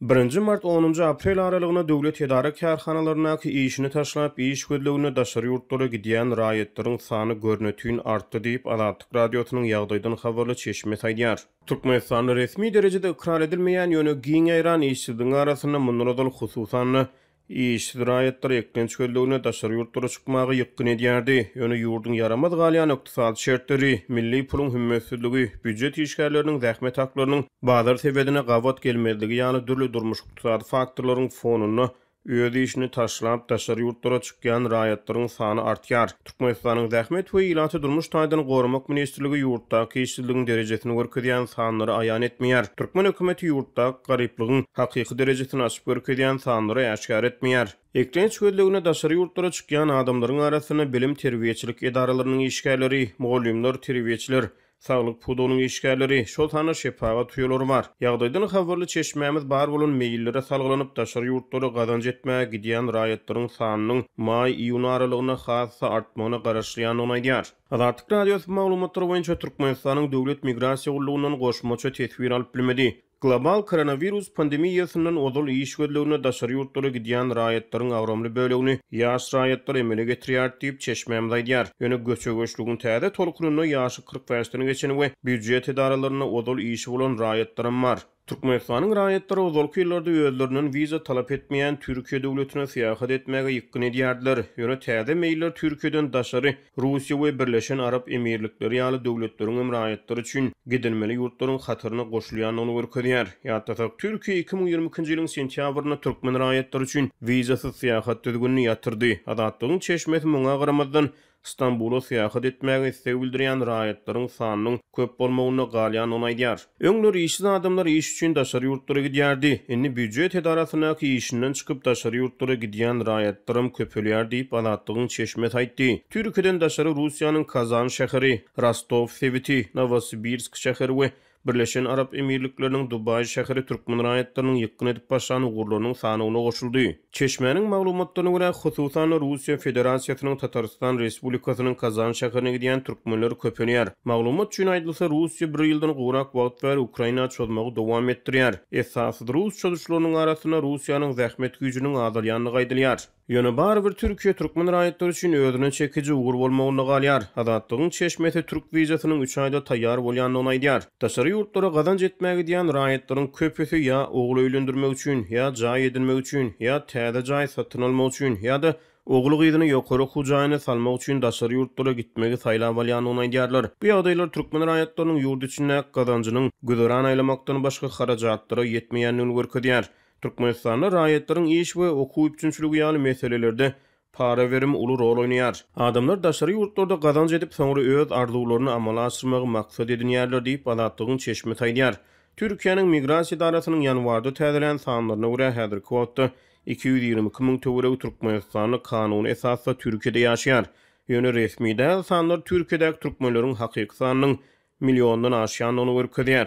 Birinji mart, onunjy aprel aralygynda döwlet edara-kärhanalaryndaky işini taşlap, iş gözleginde daşary ýurtlara gidýän raýatlaryň sany görnetin artdy diýip, Azatlyk Radiosynyň ýagdaýdan habarly çeşmesi aýdýar. Türkmenistanda resmi derejede ykrar edilmeýän, ýöne giň ýaýran işsizligiň arasynda mundan ozal, hususan-da, Işsiz raýatlar eklenç gözlegine daşary ýurtlara çykmaga ýykgyn edýärdi. Ýöne ýurduň ýaramaz galýan ykdysady şertleri, milli puluň hümmetsizligi, býujet işgärleriniň zähmet haklarynyň bazar sebedine gabat gelmezligi ýaly dürli durmuş-ykdysady faktorlaryň fonunda öz işini taşlap daşary ýurtlara çykýan raýatlaryň sany artýar. Türkmenistanyň Zähmet we ilaty durmuş taýdan goramak ministrligi ýurtdaky işsizligiň derejesini görkezýän sanlary aýan etmeýär. Türkmen hökümeti ýurtdaky garyplygyň hakyky derejesini açyp görkezýän sanlary äşgär etmeýär. Eklenç gözlegine daşary ýurtlara çykýan adamlaryň arasynda bilim-terbiýeçilik edaralarynyň işgärleri, mugallymlar, terbiýeçiler, Saglyk pudagynyň işgärleri, şol sanda şepagat uýalary bar. Ýagdaýdan habarly çeşmämiz bar bolan meýillere salgylanyp, daşary ýurtlara gazanç etmäge gidýän raýatlaryň sanynyň maý-iýun aralygynda has-da artmagyna garaşylýandygyny aýdýar. Azatlyk Radiosy bu maglumatlar boýunça Türkmenistanyň Döwlet migrasiýa gullugyndan goşmaça teswir alyp bilmedi. Global koronawirus pandemiýasyndan ozal iş gözlegine daşary ýurtlara gidýän raýatlaryň agramly bölegini ýaş raýatlar emele getirýärdi diýip, çeşmämiz aýdýar. Ýöne göçe-göçlügiň täze tolkunynda ýaşy 45-den geçen we býujet edaralarynda ozal işi bolan raýatlaram bar. Türkmenistanyň raýatlary ozalky ýyllarda özlerinden wiza talap etmeýän Türkiýe döwletine syýahat etmäge ýykgyn edýärdiler. Ýöne täze meýiller Türkiýeden daşary Russiýa we Birleşen Arap Emirlikleri ýaly döwletleriň hem raýatlary üçin gidilmeli ýurtlaryň hataryna goşulýandygyny görkezýär. Ýatlasak, Türkiýe 2022-nji ýylyň sentýabrynda türkmen raýatlary üçin wizasyz syýahat düzgünini ýatyrdy. Azatlygyň çeşmesi muňa garamazdan, Stambula syýahat etmäge isleg bildirýän raýatlaryň sanynyň köp bolmagynda galýandygyny aýdýar. Öňler işsiz adamlar iş üçin daşary ýurtlara gidýärdi. Indi býujet edarasyndaky işinden çykyp daşary ýurtlara gidýän raýatlaram köpelýär diýip, Azatlygyň çeşmesi aýtdy. Türkiýeden daşary Russiýanyň Kazan şäheri, Rostow sebiti, Nowosibirsk şäheri we Birleşen Arap Emirlikleriniň Dubaý şäheri türkmen raýatlarynyň ýykgyn edip başlan ugurlarynyň sanawyna goşuldy. Çeşmäniň maglumatlaryna görä, hususan-da, Russiýa Federasiýasynyň Tatarystan Respublikasynyň Kazan şäherine gidýän türkmenler köpelýär. Maglumat üçin aýdylsa, Russiýa bir ýyldan gowrak wagt bäri Ukraina çozmagy dowam etdirýär. Esasy rus çozuşlarynyň arasynda Russiýanyň zähmet güýjüniň azalýandygy aýdylýar. Ýöne barybir Türkiýe türkmen raýatlary üçin özüne çekiji ugur bolmagynda galýar. Azatlygyň çeşmesi türk wizasynyň üç aýda taýýar bolýandygyny aýdýar. Daşary ýurtlara gazanç etmäge gidýän raýatlaryň köpüsi ýa ogul öýlendirmek üçin, ýa jaý edinmek üçin, ýa täze jaý satyn almak üçin, ýa-da ogul-gyzyny ýokary okuw jaýyna salmak üçin daşary ýurtlara gitmegi saýlap alýandygyny aýdýarlar. Bu ýagdaýlar türkmen raýatlarynyň ýurt içindäki gazanjynyň güzeran aýlamakdan başga harajatlara ýetmeýändigini görkezýär. Türkmenistanda raýatlaryň iş we okuw üpjünçiligi ýaly meselelerde para berimi uly rol oýnaýar. Adamlar daşary ýurtlarda gazanç edip, soňra öz arzuwlaryny amala aşyrmagy maksat edinýärler diýip, Azatlygyň çeşmesi aýdýar. Türkiýäniň Migrasiýa edarasynyň ýanwarda täzelän sanlaryna görä, häzirki wagtda 222 müň töweregi türkmenistanly kanuny esasda Türkiýede ýaşaýar. Ýöne resmi däl sanlar Türkiýedäki türkmenleriň hakyky sanynyň milliondan aşýandygyny görkezýär.